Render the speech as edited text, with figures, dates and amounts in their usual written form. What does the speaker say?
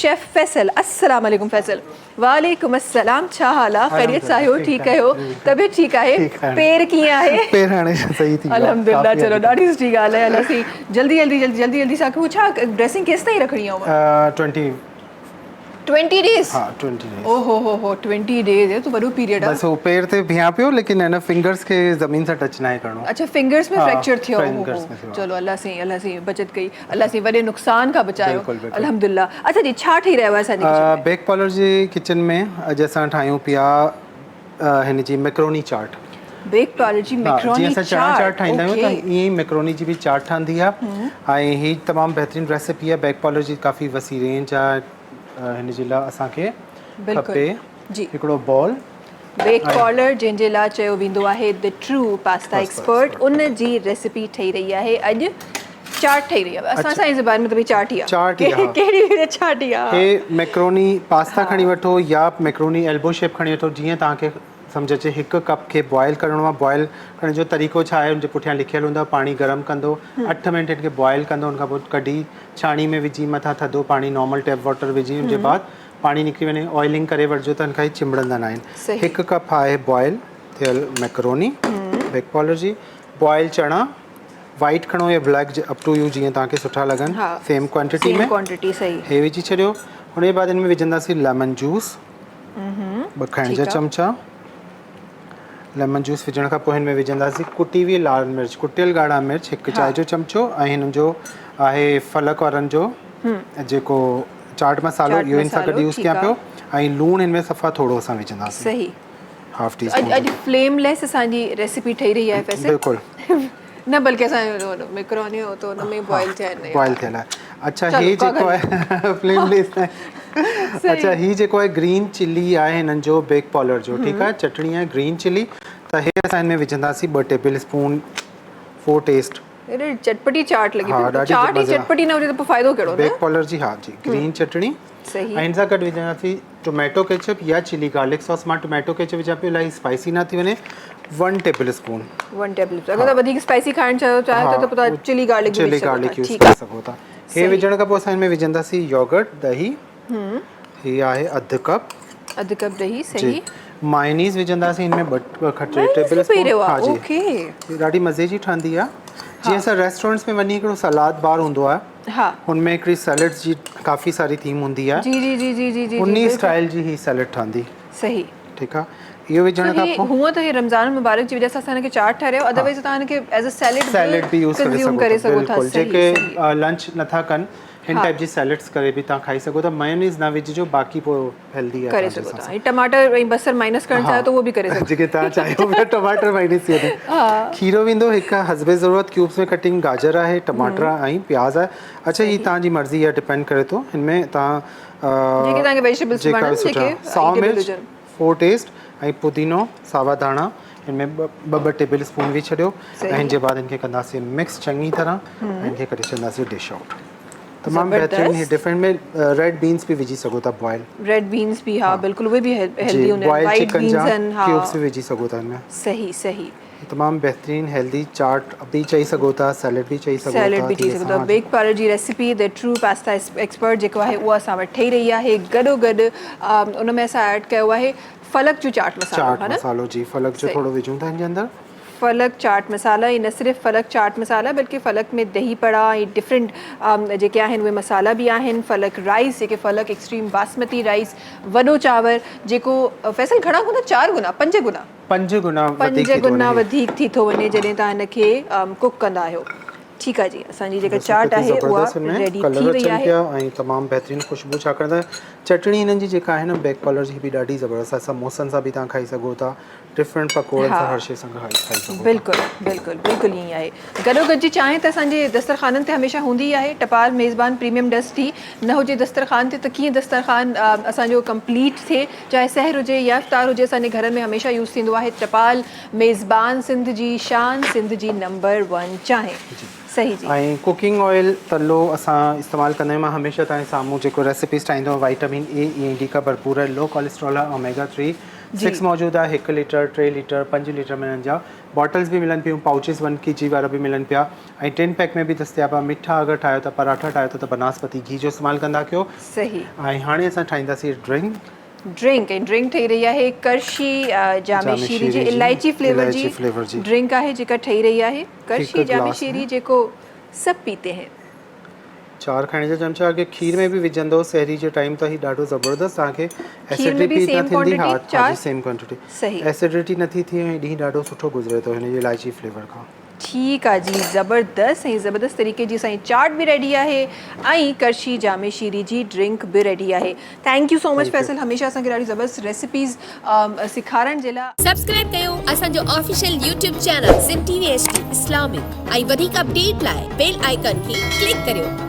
Chef Faisal السلام عليڪم فيصل وعليڪم السلام ڇا حال آ خيريت سان آهيو ٺيڪ آهيو طبيعت ٺيڪ آهي پير ڪيئن آهي پير هاڻي صحيح ٿي ويو الحمدلله چلو ڏاڍي سٺي ڳالهه آهي الله سين جلدي جلدي جلدي جلدي جلدي سان هو ڇا ڊريسنگ ڪيس تائين رکڻي آهي 20 20 ڊيز ها 20 ڊيز او هو هو هو 20 ڊيز هي ته وڏو پيريڊ آ بس هو پير تي بيهان پيو ليڪن هن فنگرز کي زمين سان ٽچ ناهي ڪرڻو. اڇا فنگرز ۾ فريڪچر ٿيو هو هو چلو الله سائين الله سائين بچت ڪئي الله سائين وڏي نقصان کان بچايو الحمدلله اڇا جي ڇا ٺهي رهيو آهي اسان جي ڪچن ۾؟ بيڪ پارلر جي ڪچن ۾ اڄ اسان ٺاهيون پيا هن جي ميڪروني چاٽ. بيڪ پارلر جي ميڪروني چاٽ جيئن اسان چڻا چاٽ ٺاهيندا آهيون ته ائين ئي ميڪروني جي به چاٽ ٺهندي آهي ۽ هي تمام بهترين ريسيپي آهي بيڪ پارلر جي ڪافي وسيع رينج آهي هن جي لاء اسان کي کپي هڪڙو بول. بيڪ پارلر جنهن جي لاء چيو ويندو آهي the true pasta expert ان جي ريسيپي ٺهي رهي آهي اڄ چاٽ ٺهي رهي آهي اسان سان زبان ۾ ته ڀئي چاٽ ئي آهي چاٽ ئي آهي ڪهڙي به چاٽ ئي آهي هي ميڪروني پاستا کڻي وٺو يا ميڪروني ايلبو شيپ کڻي وٺو جيئن توهان کي سمجهه اچي هڪ ڪپ کي بوائل ڪرڻو آهي بوائل ڪرڻ جو طريقو ڇا آهي ان جي پٺيان لکيل هوندو آهي پاڻي گرم ڪندو 8 منٽ هن کي بوائل ڪندو ان کان پوء ڪڍي ڇاڻي ۾ وجهي مٿان ٿڌو پاڻي نارمل ٽيپ واٽر وجهي ان جي بعد پاڻي نڪري وڃي آئلنگ ڪري وٺجو ته ان کان هي چنبڙندا نه آهن هڪ ڪپ آهي بوائل ٿيل ميڪروني بيڪ پالر جي بوائل چڻا وائيٽ کڻو يا بليڪ اپ ٽو يو جيئن توهان کي سٺا لڳن سيم ڪوانٽيٽي ۾ هي وجهي ڇڏيو ان جي بعد ان ۾ وجهنداسين ليمن جوس ٻه کائڻ جا چمچا ليمن جوس وجهڻ کان پوء هن ۾ وجهنداسين ڪٽي هئي لال مرچ ڪٽيل ڳاڙها مرچ هڪ چانهه جو چمچو ۽ هنن جو آهي فلڪ وارن جو جيڪو چاٽ مصالحو اهو هن سان گڏ يوز ڪيان پيو ۽ لوڻ هن ۾ صفا ٿورو اسان وجهنداسين صحيح هاف ٽي اسپون. اڄ اڄ فليم ليس اسان جي ريسيپي ٺهي رهي آهي فيصل. بلڪل. نه بلڪه اسان جو ميڪروني هو ته ان ۾ بوائل ٿيا آهن. بوائل ٿيل آهي. اڇا هي جيڪو آهي فليم ليس آهي. اڇا هي جيڪو آهي گرين چلي آهي هنن جو بيڪ پالر جو ٺيڪ آهي چٽڻي آهي گرين چلي ته هي اسان هن ۾ وجهنداسين 2 ٽيبل اسپون فور ٽيسٽ. ايڏي چٽپٽي چاٽ لڳي پئي. چاٽ ئي چٽپٽي نه هجي ته پوء فائدو ڪهڙو نه. بيڪ پالر جي ها جي گرين چٽڻي. صحيح. ۽ هن سان گڏ وجهنداسين ٽوميٽو ڪيچپ يا چلي گارلڪ ساس مان ٽوميٽو ڪيچپ وجهان پيو الاهي اسپائسي نه ٿي وڃي 1 ٽيبل اسپون. 1 ٽيبل اسپون اگر توهان وڌيڪ اسپائسي کائڻ چاهيو چاهيو ٿا ته پوء توهان چلي گارلڪ به چلي گارلڪ يوز ڪري سگهو ٿا. هي وجهڻ کان پوء اسان هن ۾ وجهنداسين يوگرٽ دهي هي آهي اڌ ڪپ. اڌ ڪپ دهي صحيح. مايونيز وجهنداسين هن ۾ 2 کان 3 ٽيبل اسپون ها جي اوڪي. ڏاڍي مزي جي ٺهندي آهي جيئن اسان ريسٽورنٽس ۾ وڃي هڪڙو سلاد بار هوندو آهي ها. هن ۾ هڪڙي سيلڊز جي ڪافي ساري ٿيم هوندي آهي. جي جي جي جي جي جي انهي اسٽائل جي هي سيلڊ ٺهندي. صحيح. ٺيڪ آ اهو وجهڻ کان پوء هونء ته هي رمضان المبارڪ جي وجه سان اسان هن کي چاٽ ٺاهي رهيا آهيون ادروائيز توهان هن کي ايز ا سيلڊ سيلڊ به يوز ڪنزيوم ڪري سگهو ٿا بلڪل جيڪي لنچ نٿا ڪن هن ٽائپ جي سيلڊز ڪري به توهان کائي سگهو ٿا ميونيز نه وجهجو باقي پوء هيلدي آهي ڪري سگهو ٿا ۽ ٽماٽر ۽ بصر مائنس ڪرڻ چاهيو ته اهو به ڪري سگهو جيڪي توهان چاهيو پيا ٽماٽر مائنس ٿي وڃي کيرو ويندو هڪ حسب ضرورت ڪيوبس ۾ ڪٽنگ گاجر آهي ٽماٽر ۽ پياز آهي اڇا هي توهان جي مرضي آهي ڊپينڊ ڪري ٿو هن ۾ توهان جيڪي توهان کي ويجيٽيبلز وڻن جيڪي سائو مرچ فور ٽيسٽ ۽ پودينو ساوا ڌاڻا هن ۾ ٻه ٻه ٽيبل اسپون وجهي ڇڏيو ۽ هن جي بعد هن کي ڪنداسين مڪس چڱي طرح ۽ هن کي ڪري ڇڏنداسين ڊش آئوٽ تمام بهترين هي ڊفرنٽ ۾ ريڊ بينز به وجهي سگهو ٿا بوائل ريڊ بينز به ها بلڪل اهي به هيلدي هوندا آهن وائيٽ بينز آهن ها ڪيوبس به وجهي سگهو ٿا هن ۾ صحيح صحيح تمام بهترين هيلدي چاٽ به چئي سگهو ٿا سيلڊ به چئي سگهو ٿا سيلڊ به چئي سگهو ٿا بيڪ پارلر جي recipe the true pasta expert جيڪو آهي اهو اسان وٽ ٺهي رهي آهي گڏو گڏ ان ۾ اسان ايڊ ڪيو آهي فلڪ جو چاٽ مصالحو چاٽ مصالحو جي فلڪ جو ٿورو وجهون ٿا هن جي اندر فلڪ چاٽ مصالحا ۽ نه صرف فلڪ چاٽ مصالحا بلڪه فلڪ ۾ دهي پڙا ۽ ڊفرنٽ جيڪي آهن اهي مصالحا به آهن فلڪ رائس جيڪي فلڪ ايڪسٽريم باسمتي رائس وڏو چانور جيڪو فيصل گهڻا گنا چار گنا پنج گنا پنج گنا وڌيڪ پنج گنا وڌيڪ ٿي ٿو وڃي جڏهن توهان هن کي ڪوڪ ڪندا آهيو ٺيڪ آهي جي اسان جي جيڪا چاٽ آهي اها ريڊي ٿي وئي آهي ۽ تمام بهترين خوشبو ڇاڪاڻ ته چٽڻي هنن جي جيڪا آهي نه بيڪ پالر جي به ڏاڍي زبردست آهي سموسن سان به توهان کائي سگهو ٿا ڊفرنٽ پڪوڙن سان هر شي سان کائي سگهو ٿا. بلڪل بلڪل بلڪل ائين ئي آهي گڏو گڏ جي چانهه ته اسان جي دسترخوانن تي هميشه هوندي ئي آهي ٽپال ميزبان پريميم ڊسٽ ٽي نه هجي دسترخوان تي ته ڪيئن دسترخوان اسان جو ڪمپليٽ ٿئي چاهي سحر هجي يا افطار هجي اسان جي گهرن ۾ هميشه يوز ٿيندو آهي ٽپال ميزبان سنڌ جي شان سنڌ جي نمبر ون چانهه صحيح جي. ۽ ڪوڪنگ آئل تلو اسان استعمال ڪندا آهيون مان هميشه توهان جي سامهون جيڪو ريسيپيز ٺاهيندو آهيان وائٽامن اي اي ڊي کان ڀرپور آهي لو ڪوليسٽرول آهي اوميگا ٿري 6 موجود آهي هڪ ليٽر، 3 ليٽر، 5 ليٽر ۾ انهن جا باٽلز به ملن پيون، پائوچز 1 ڪي جي وارا به ملن پيا ۽ ٽن پيڪ ۾ به دستياب آهي. مٺا اگر ٺاهيو ٿا، پراٺا ٺاهيو ٿا ته بناسپتي گهي جو استعمال ڪندا ڪيو. صحيح. ۽ هاڻي اسان ٺاهينداسين ڊرنڪ. ڊرنڪ ۽ ڊرنڪ ٺهي رهي آهي ڪرشي جامي شيري جي الائچي فليور جي ڊرنڪ آهي جيڪا ٺهي رهي آهي ڪرشي جامي شيري جيڪو سب پيتي هين. چار کائڻ جا چمچا اگي کير ۾ به وجهندو سحري جي ٽائيم ته هي ڏاڍو زبردست توهان کي ايسڊٽي نه ٿيندي ها ها جي سيم ڪوانٽيٽي ايسڊٽي نه ٿي ٿئي ۽ ڏينهن ڏاڍو سٺو گذري ٿو هن جي الائچي فليور کان. ٺيڪ آ جي زبردست ۽ زبردست طريقي جي سائين چاٽ به ريڊي آهي ۽ ڪرشي جامي شيري جي ڊرنڪ به ريڊي آهي thank you so much Faisal هميشه اسان کي ڏاڍي زبردست ريسيپيز سيکارڻ جي لاء. سبسڪرائب ڪيو اسان جو official YouTube channel Sindh T V H D Islamic ۽ وڌيڪ اپڊيٽ لاء بيل آئيڪان کي ڪلڪ ڪريو.